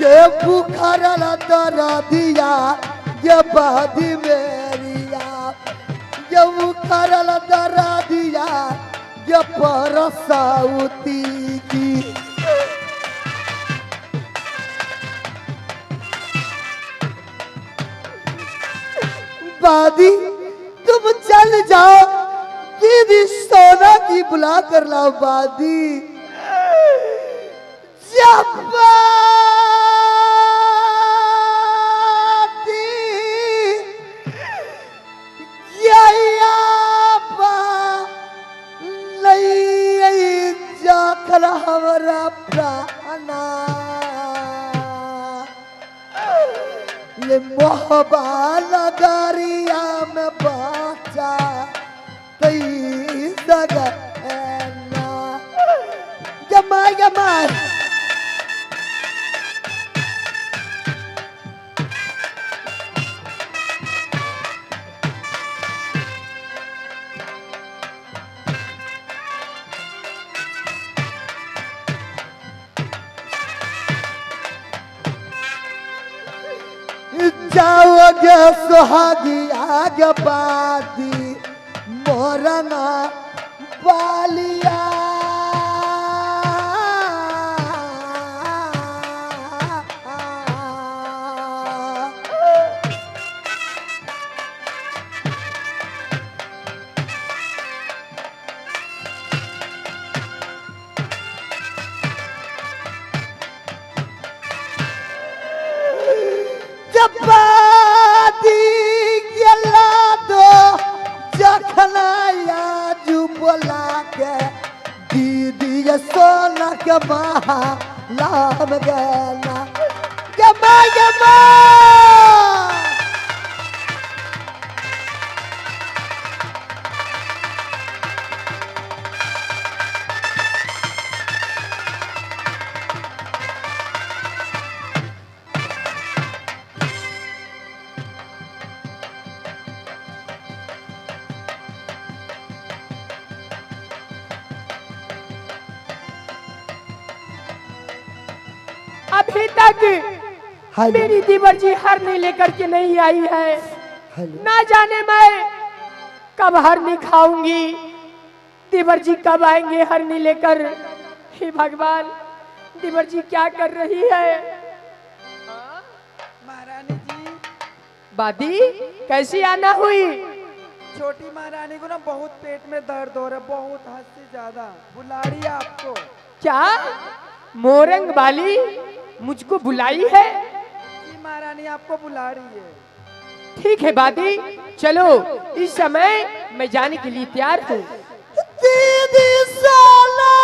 ये बुखरल दरदिया ये बादी मेरिया, ये बुखरल दरदिया ये परसौती की। बादी तुम चल जाओ, दीदी सोना की बुला कर लाओ बादी। जबादी नहीं जाखल हमरा प्राणा, ये मोहबा नगरिया में बचा तई सगना जमा जमा। जाओगे सुहागी आग बादी मोरना बालिया, जबादी गेला दो जखना आजू बोला के दीदी ये सोना के महा लाभ गना जमा जमा। अभी तक हेलो मेरी दीवर जी हरनी लेकर के नहीं आई है। हेलो ना जाने मैं कब हरनी खाऊंगी, दीवर जी कब आएंगे हरनी लेकर। हे भगवान, दीवर जी क्या कर रही है? महारानी जी। बादी कैसी आना हुई? छोटी महारानी को ना बहुत पेट में दर्द हो रहा है, बहुत हद से ज्यादा। बुला रही है आपको। क्या मोरंग वाली मुझको बुलाई है? जी महारानी आपको बुला रही है। ठीक है बादी, चलो इस समय मैं जाने के लिए तैयार हूँ। दीदी साला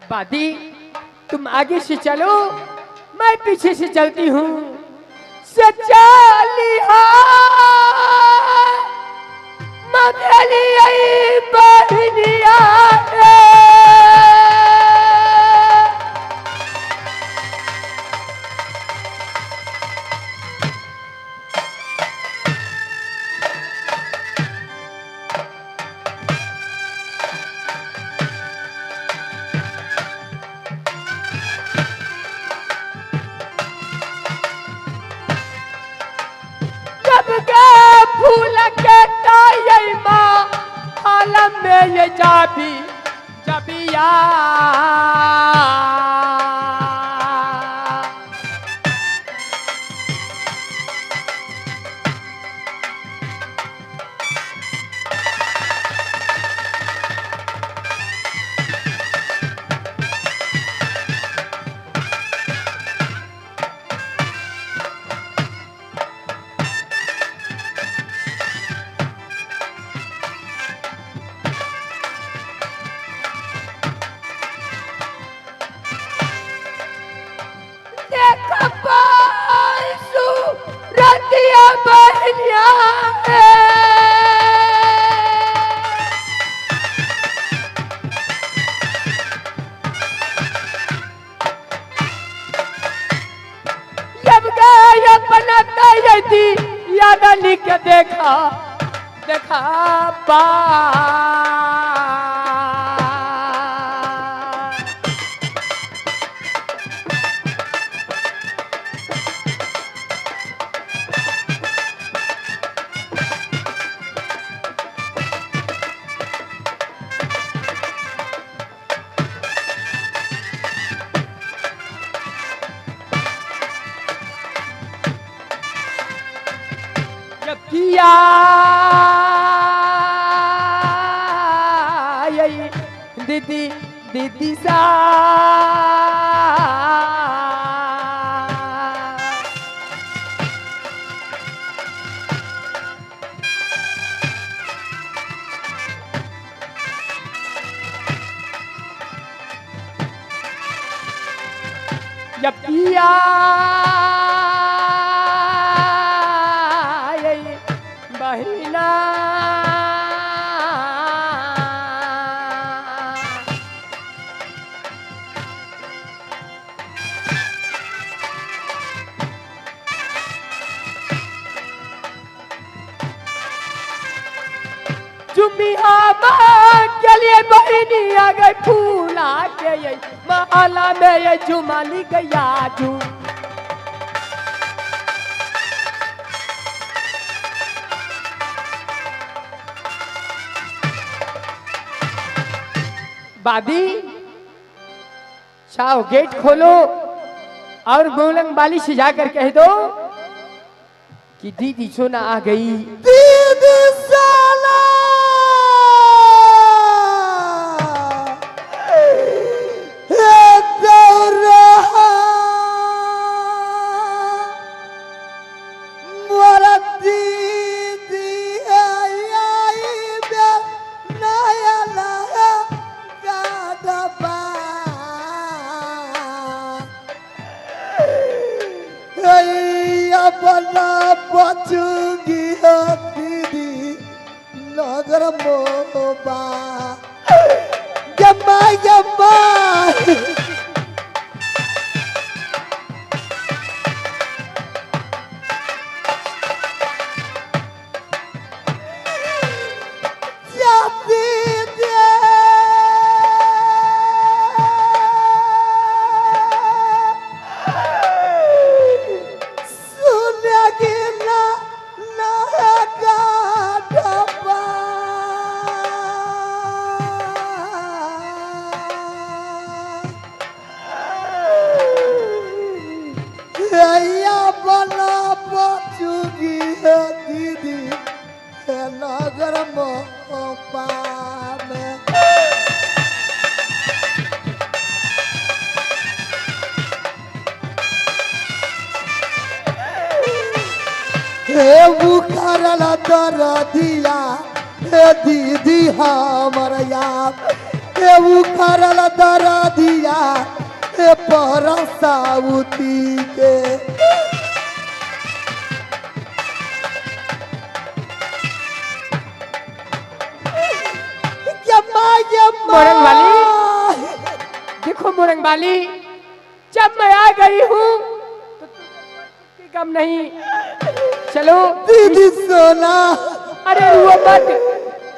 बादी तुम आगे से चलो, मैं पीछे से चलती हूँ। सच्चा लिहा मगली आई बहनिया रे। जब के फूल के ताई माँ आलम में ये जाबी जबिया। देख पासु रतिया बहनिया रे। जब गए अपना तैयती याद लिख देखा देखा पा। ये दीदी दीदी सा। या पिया ये बहिना। चुमिया के लिए बहिनी आ गई फूला के ये माला में ये जुमाली गया जू। बाबी चाहो गेट खोलो और गोलंग बाली से जाकर कह दो कि दीदी सोना आ गई। दीदी साला हे दौरा मोरा दीदी आई आई बे नया नया गाडबा अपना बचूंगी हो दीदी नगर मोबा जम्मा जम्मा। जाती दे सुनेगी ना ना गाडबा। या बना बचूगी है दीदी है नगर मोपा में। हे बुखारल दर दिया हे दीदी हमर यार, हे बुखारल दर दिया हे परसाउती के। जम्मा जम्मा। मोरंग वाली देखो मोरंग वाली, जब मैं आ गई हूँ तो तुझे कोई चुटकी कम नहीं। चलो दीदी सोना। अरे रुओ मत।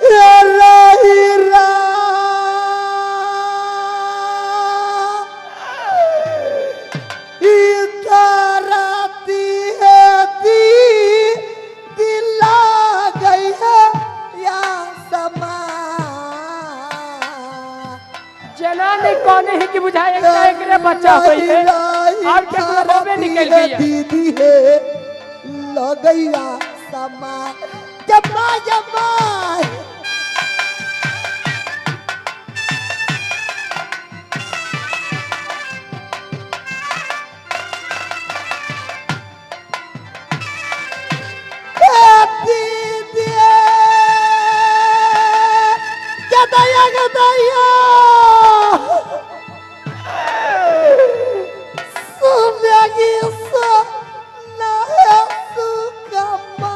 हे राही रा इधर है दी दिला गई है या समा। जना नहीं कौन है कि बुझाए एकरे बच्चा होई है और के होबे निकल गई है। दीदी है लगैया समा जम्मा जम्मा। दीदी गदैया गदैया सुनेगी सोना है सुकमा।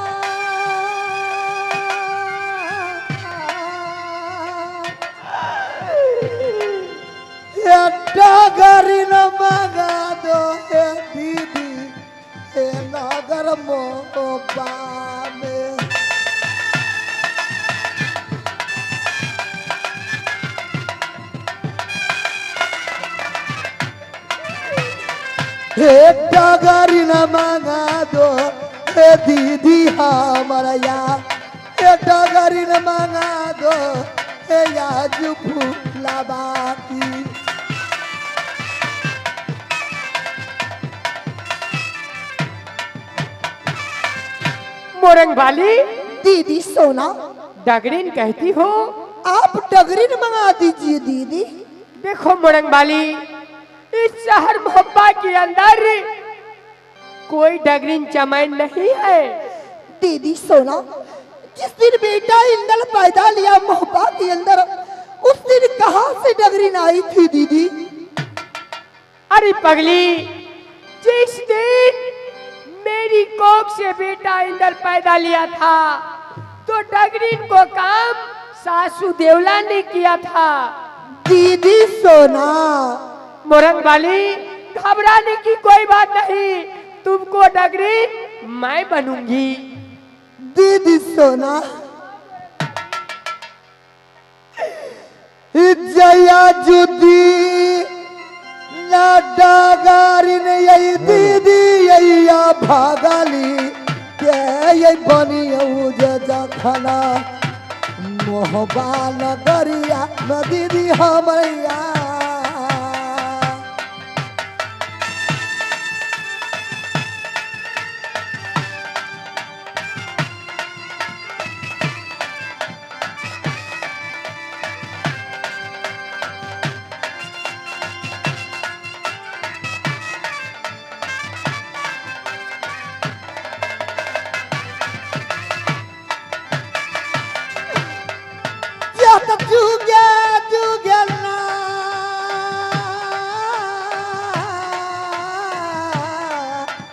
हे डगरी न मंगा दो हे दीदी हे नगर मोबा में। हे डगरी न मंगा दो हे दीदी हमर यार, हे डगरी न मंगा दो हे याज फूला बाती। मोरंग वाली दीदी सोना। डगरीन कहती हो। आप डगरीन मंगा दीजिए दीदी। देखो मोरंग वाली, इस शहर मोहब्बा के अंदर कोई डगरीन चमैन नहीं है। दीदी सोना, जिस दिन बेटा इंदल पैदा लिया मोहब्बा के अंदर, उस दिन कहाँ से डगरीन आई थी दीदी? अरे पगली, जिस दिन मेरी कोख से बेटा इंदल पैदा लिया था तो डगरीन को काम सासू देवला ने किया था। दीदी सोना, मोरंग वाली, घबराने की कोई बात नहीं, तुमको डगरीन मैं बनूंगी। दीदी सोना, जया जुदी ना डगारिन यही दीदी यैया भागली के ये बनियौ जे जखना मोहबा नगरिया न दीदी हमैया। जत जुगे जुगे ना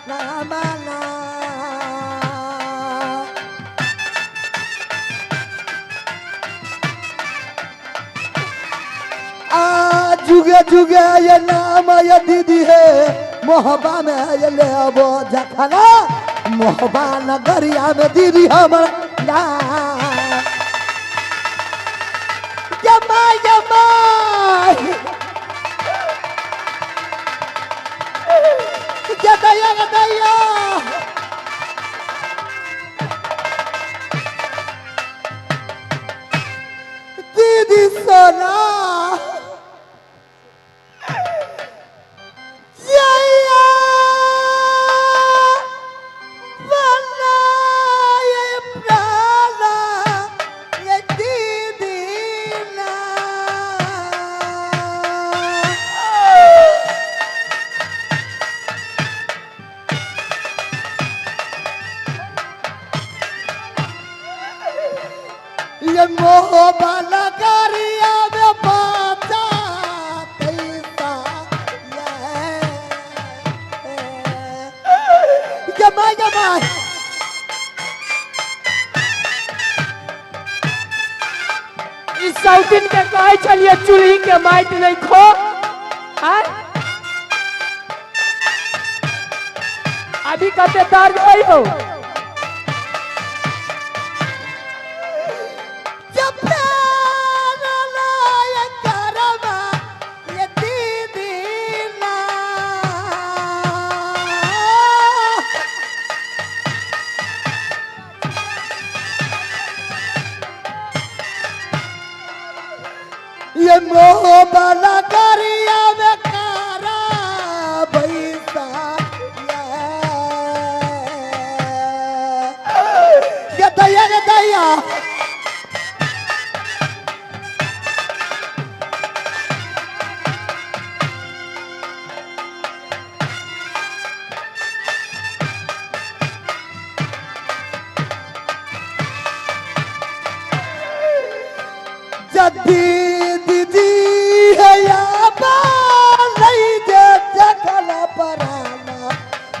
ना माना। आ जुगे जुगे ये नाम ये दीदी है मोहबा में ये ले अबो जखना मोहबा नगरिया में दीदी हमर ना। यमा यमा गदया गदया। दीदी सोना, जया बनाए प्राणा ये दीदी ना। ये मोहब्बत नगरिया में बाचा कैसा ये यमा यमा। इस सौतीन के कहे छलिए चूल्ही के माटि नहीं खो, आय? अभी कते दर्द होई हो। जब प्यार लाए करमा ये दीदी ना। ये मोहब्बत नगरिया में कारा बैसा ये दया ये दया। जदी दीदी है या बालई जे जखला पराना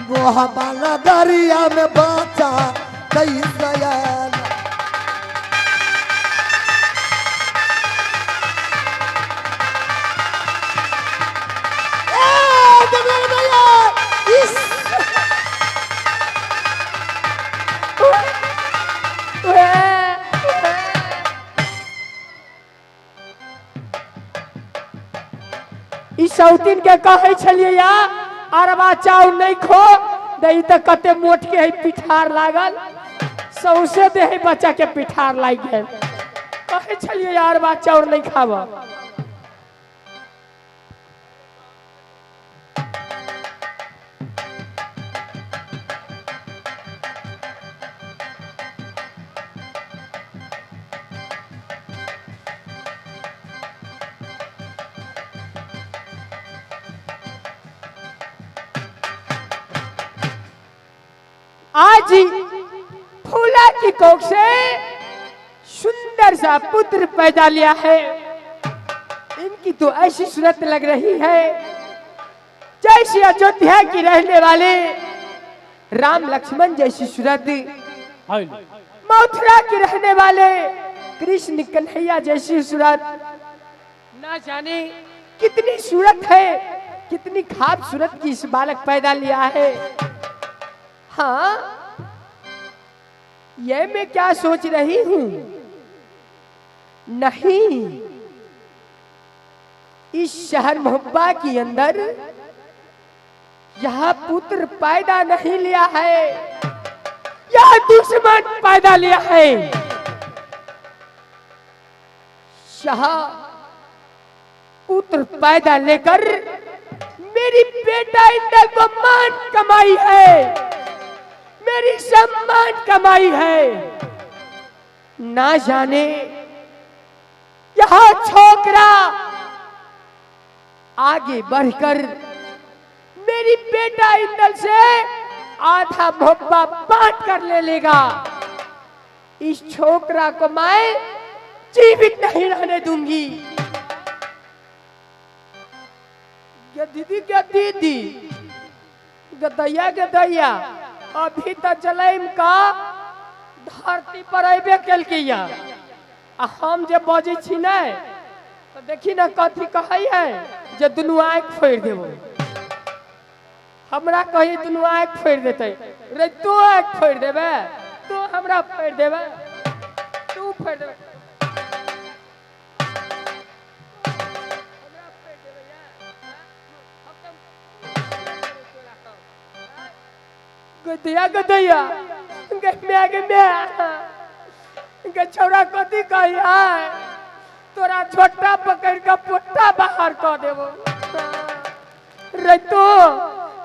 मोहब्बत नगरिया में बचा कैसा। ई सौतीन के कहे छलिए या अरबा चाउर नहीं खो दही तऽ कते मोट के है पिठार लागल, सौंसे दे है बच्चा के पिठार लागि गेल। कहे छलिए या अरबा चाउर नहीं खाब। आज फूला की कोख से सुंदर सा पुत्र पैदा लिया है। इनकी तो ऐसी सूरत लग रही है जैसी अयोध्या की रहने वाले राम लक्ष्मण जैसी सूरत, मथुरा के रहने वाले कृष्ण कन्हैया जैसी सूरत। ना जाने कितनी सूरत है, कितनी खूबसूरत की इस बालक पैदा लिया है। हाँ, ये मैं क्या सोच रही हूं? नहीं, इस शहर मोहब्बा के अंदर यह पुत्र पैदा नहीं लिया है, यह दुश्मन पैदा लिया है। शाह पुत्र पैदा लेकर मेरी बेटा इंद्र को मान कमाई है, मेरी सम्मान कमाई है। ना जाने यह छोकरा आगे बढ़कर मेरी बेटा इंदल से आधा मोहब्बा बांट कर ले लेगा। इस छोकरा को मैं जीवित नहीं रहने दूंगी। गे दीदी, गे दीदी, गदैया गदैया, अभी तो जलैम का धरती पर अबे केलकैया, आ हम जे बजै छी ने तो देखी ना कथी कहै है जे दुनू आँखि फोड़ि देबो। हमरा कही दुनू आँखि फोड़ि देतै। रे तू आँखि फोड़ि देबै? तू हमरा फोड़ि देबै? तू फोड़ि देबै? गदैया गदैया, गे my, गे my, गे छौड़ा कथी कही है? तोरा छोटा पकड़ के पोटा बाहर कऽ देबो। रे तू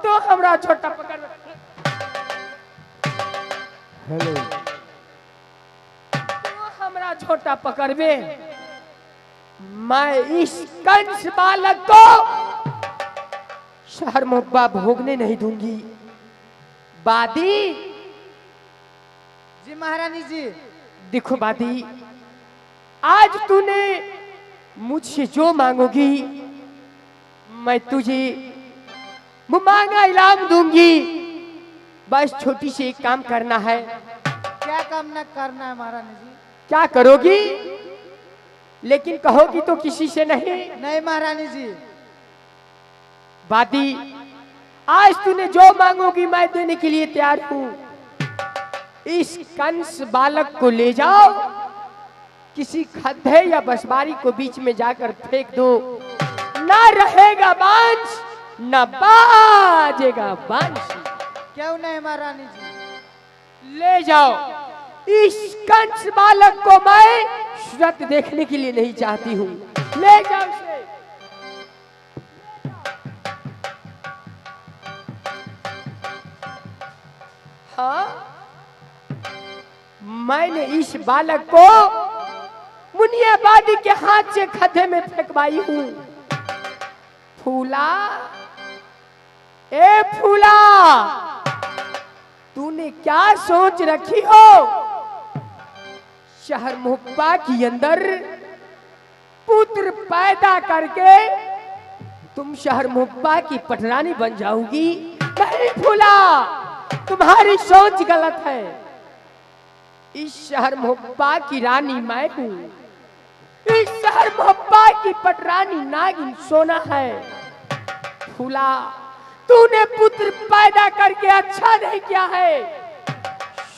तो हमरा छोटा पकड़, हेलो, तू हमरा छोटा पकड़बे? मैं इस कंस बालक को शहर मोहब्बा भोगने नहीं दूंगी। बादी। जी महारानी जी। देखो बादी, आज तूने मुझसे जो मांगोगी मैं तुझे मुँह मांगा इनाम दूंगी। बस छोटी सी एक काम करना है। क्या काम न करना है महारानी जी? क्या करोगी? लेकिन कहोगी तो किसी से नहीं। नहीं महारानी जी। बादी, आज तूने जो मांगोगी मैं देने के लिए तैयार हूं। इस कंस बालक को ले जाओ, किसी खड्डे या बसबारी को बीच में जाकर फेंक दो। ना रहेगा बांस, ना बाजेगा बांस। क्यों नहीं महारानी जी? ले जाओ इस कंस बालक को, मैं सूरत देखने के लिए नहीं चाहती हूं। ले जाओ इसे। हाँ, मैंने इस बालक को मुनियाबादी के हाथ से खड्डे में फेंकवाई हूं। फूला, ए फूला, तूने क्या सोच रखी हो? शहर मोहब्बा के अंदर पुत्र पैदा करके तुम शहर मोहब्बा की पटरानी बन जाओगी? नहीं फूला, तुम्हारी सोच गलत है। इस शहर मोहब्बा की रानी मैं हूं। इस शहर मोहब्बा की पटरानी नागिन सोना है। फूला, तूने पुत्र पैदा करके अच्छा नहीं किया है,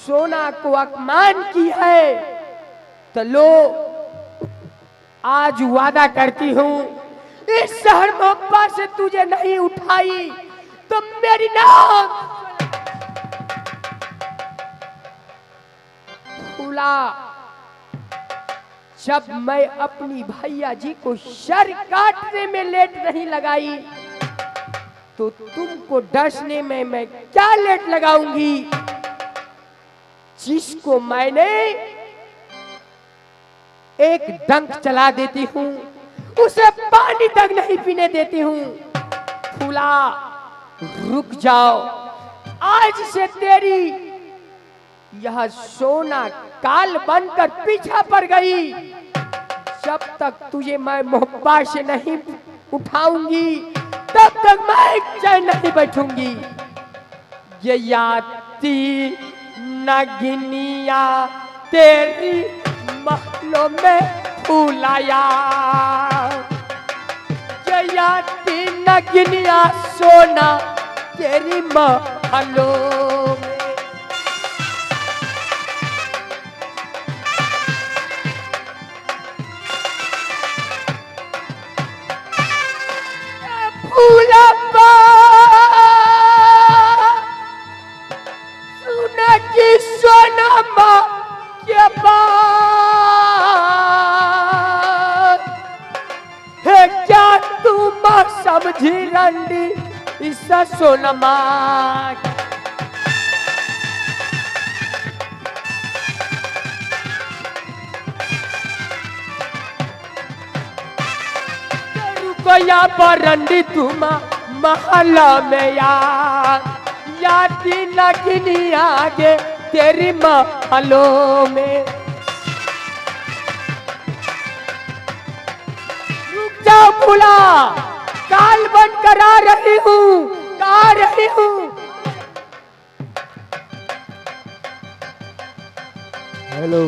सोना को अपमान की है। तो लो, आज वादा करती हूँ, इस शहर मोहब्बा से तुझे नहीं उठाई तो मेरी नाम फूला। जब मैं अपनी भैया जी को सर काटने में लेट नहीं लगाई तो तुमको डसने में मैं क्या लेट लगाऊंगी? जिसको मैंने एक डंक चला देती हूँ उसे पानी तक नहीं पीने देती हूँ। फूला, रुक जाओ, आज से तेरी यह सोना काल बनकर पीछा पड़ गई। जब तक तुझे मैं मोहब्बा से नहीं उठाऊंगी तब तक मैं चैन नहीं बैठूंगी। ये याती नगनिया तेरी महलों में फूलाया, ये याती नगनिया सोना तेरी महलों में। फूलबा सुना की सोनमा के बाद हे क्या तुम समझी रंडी इस सोनमा। रुपया बरंडी तुम महल में यार, यादी नगनी आगे तेरी महलों में। रुक जाओ भूला, काल बनकर आ रही हूँ, आ रही हूँ। हेलो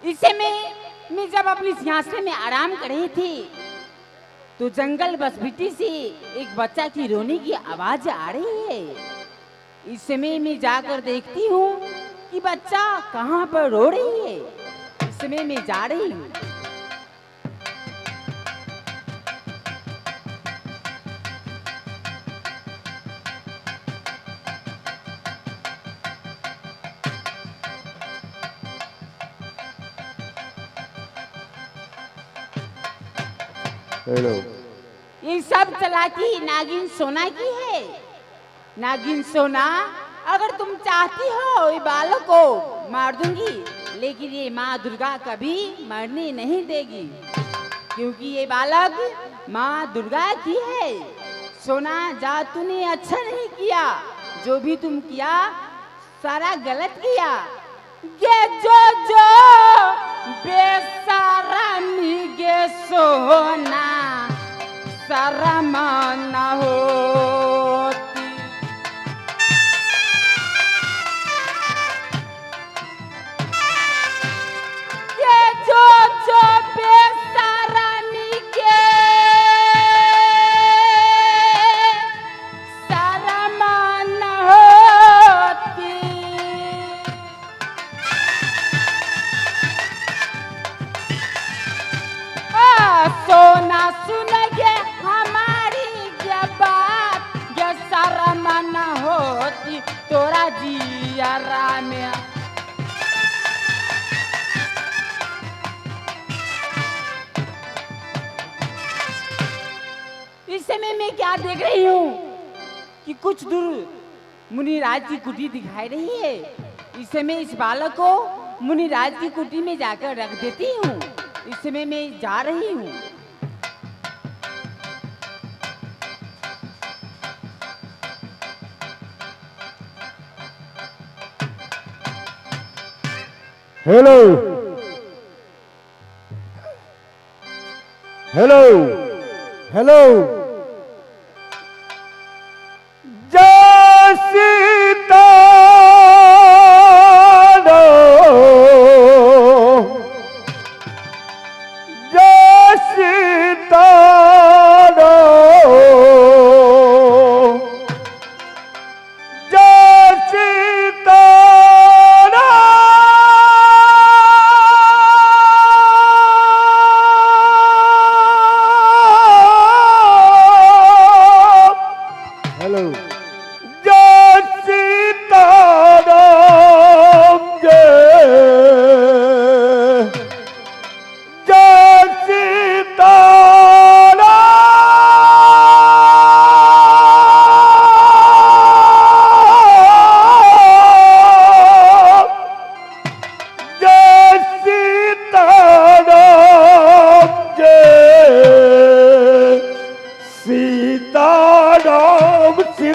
इसे में मैं जब अपनी सिंहासन में आराम कर रही थी तो जंगल बसबिटी से एक बच्चा की रोने की आवाज आ रही है। इस समय मैं जाकर देखती हूँ कि बच्चा कहाँ पर रो रही है। इस समय मैं जा रही हूँ। हेलो ये सब चलाकी नागिन सोना की है। नागिन सोना, अगर तुम चाहती हो ये बालक को मार दूंगी, लेकिन ये माँ दुर्गा कभी मरने नहीं देगी, क्योंकि ये बालक माँ दुर्गा की है। सोना जा, तूने अच्छा नहीं किया, जो भी तुम किया सारा गलत किया। गे जो जो बेसरमी गे सोना शर्म न होती। ये जो जो बेसरमी के शर्म न होती। आ, सोना सुन गे हमारी ये बात, ये शर्म न होती तोरा जिया में। इस समय मैं क्या देख रही हूँ कि कुछ दूर मुनिराज की कुटी दिखाई रही है। इस समय इस बालक को मुनिराज की कुटी में जाकर रख देती हूँ। इस समय मैं जा रही हूँ। हेलो हेलो हेलो जय सीता जय सीता जय सीता।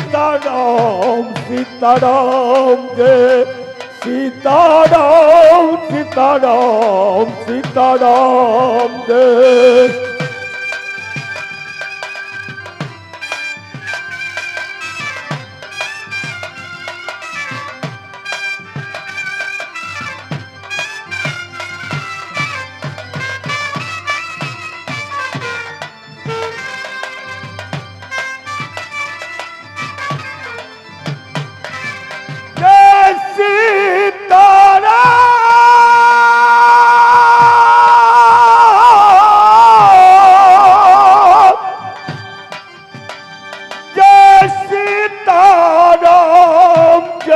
सीताराम सीताराम जय सीताराम सीताराम सीताराम जय। जय सीताराम जय सीताराम जय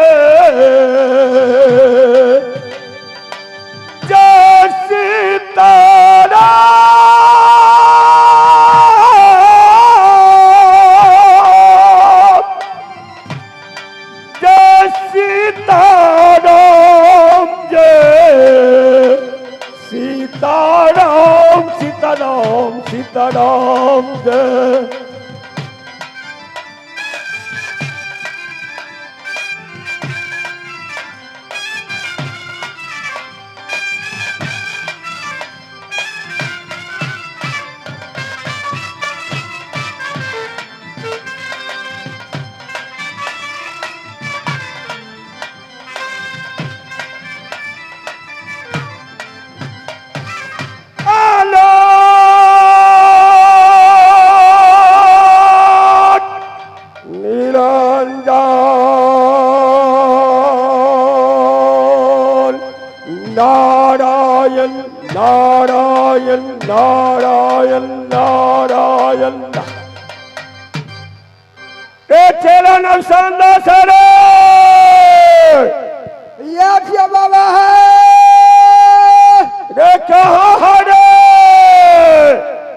जय सीताराम जय सीताराम जय सीताराम सीताराम सीताराम जय। आलोक निरंजन नारायण नारायण नारायण नारायण। ए चेला नवसंदा सरे ये छियै बाबा है। रे कहाँ हरे?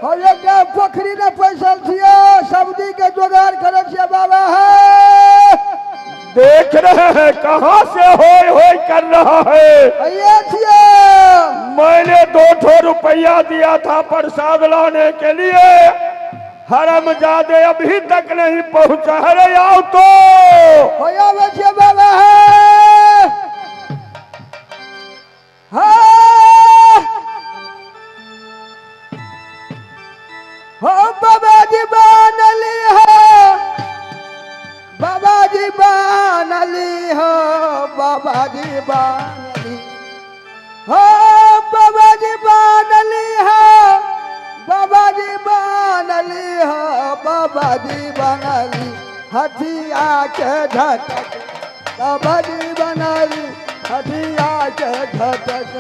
हम एकटा पोखरी ने पैसल छियै, सब्जी के जोगाड़ करै छियै बाबा है। देख रहे हैं कहाँ से होय होय कर रहा है। ये छियै। मैंने 2 ठो रुपया दिया था प्रसाद लाने के लिए, हरम जादे अभी तक नहीं पहुंचा। अरे आओ तो। हो आबै छियै बाबा है। हाँ। हो बाबा जी बनली हो, बाबा जी बनली हो, बाबा जी बनली हो, बाबा जी बनली हो, बाबा जी बनली हो, बाबा जी बनली हथिया के झटक, बाबा जी बनली हथिया के झटक।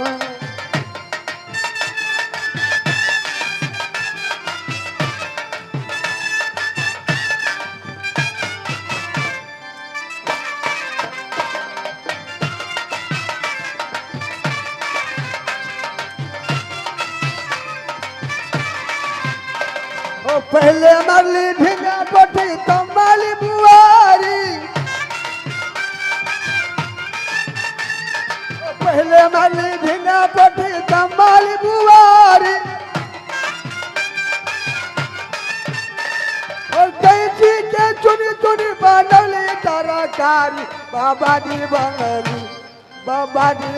ओ पहले मरली ढिंगा पोठी कमाली बुआरी, ओ पहले मरली ढिंगा पोठी कमाली बुआरी, और कैची के चुनी चुनी बनौली तरकारी, बाबा जी बनली, बाबा जी।